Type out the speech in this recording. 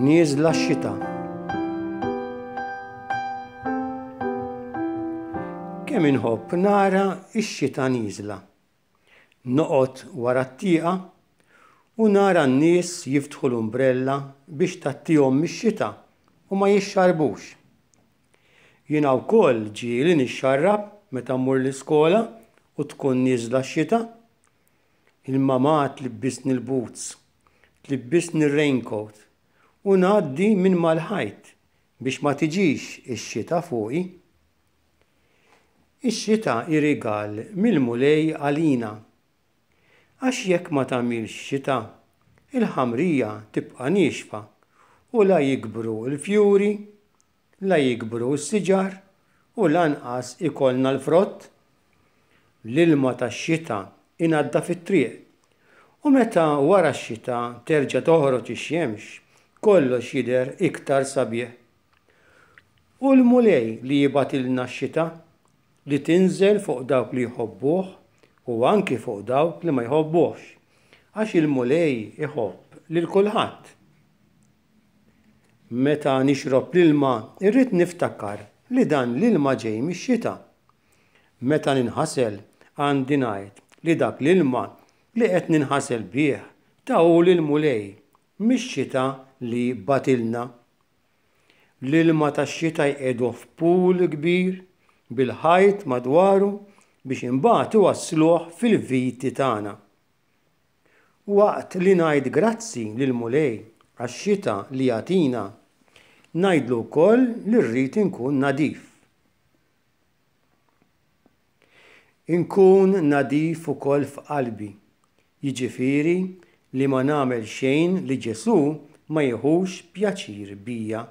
Nieżla x-xita. Kemm inħobb nara x-xita nieżla. Noqgħod wara t-tieqa u nara n-nies jiftħu l-umbrella biex tgħattihom mix-xita u ma jixxarbux. Jiena wkoll ġieli nixxarrab meta mmur l-iskola u tkun nieżla x-xita. Il-mamà tlibbisni l-boots, tlibbisni r-raincoat u ngħaddi minn mal-ħajt biex ma tiġix ix-xita fuqi. Ix-xita hi rigal mill-Mulej għalina. Għax jekk ma tagħmilx xita, il-ħamrija tibqa' niexfa u la jikbru l-fjuri, La jikbru s-siġar u lanqas ikollna l-frott. L-ilma tax-xita inaddaf it-triq, u meta wara x-xita terġa' toħroġ ix-xemx, kollox jidher iktar sabiħ. Hu l-Mulej li jibgħatilna x-xita, li tinżel fuq dawk li jħobbuh u anki fuq dawk li ma jħobbuhx, għax il-Mulej iħobb lil kulħadd. Meta nixrob l-ilma rrid niftakar li dan l-ilma ġej mix-xita. Meta ninħasel għandi ngħid li dak l-ilma li qed ninħasel bih tahuli l-Mulej mix-xita li bagħtilna. L-ilma tax-xita jqiegħduh f'pool kbir bil-ħajt madwaru biex imbagħad iwassluh fil-viti tagħna. Waqt li ngħid grazzi lill-Mulej għax-xita li jagħtina, ngħidlu wkoll li rrid inkun nadif. Inkun nadif ukoll f'qalbi, jiġifieri li ma nagħmel xejn li Ġesù ma jiħux pjaċir bija.